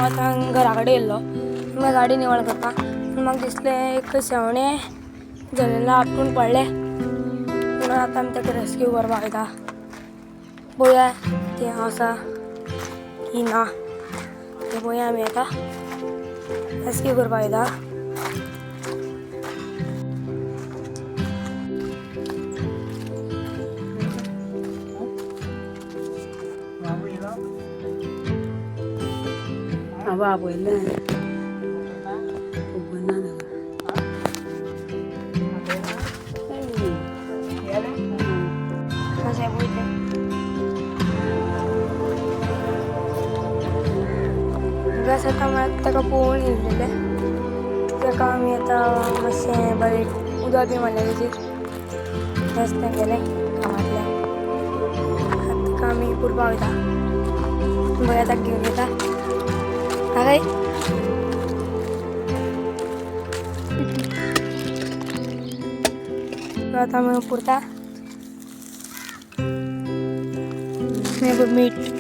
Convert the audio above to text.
हांव आतां घरा कडेन येयल्लो म्हाका गाडी निवळ करपाक. पूण म्हाका दिसलें एक शेवणें जनेला आपटून पडलें म्हणून आतां आमी ताका रेस्क्यू करपाक वयता. पळोवया तें आसा की ना तें पळोवया. आमी आतां रेस्क्यू करपाक वयता. हांव आपयलें खबर ना ताका. कशें पळय तें आतां आमी ताका पळोवन येयलेले. ताका आमी आतां मातशें बरें उदक बी मारलें तेजेर रस्त्यान गेलें गांवांतल्यान. आतां ताका आमी पुरपा वयता. बरें ताका घेवन येता. हांगा आतां आमी पुरता मीठ.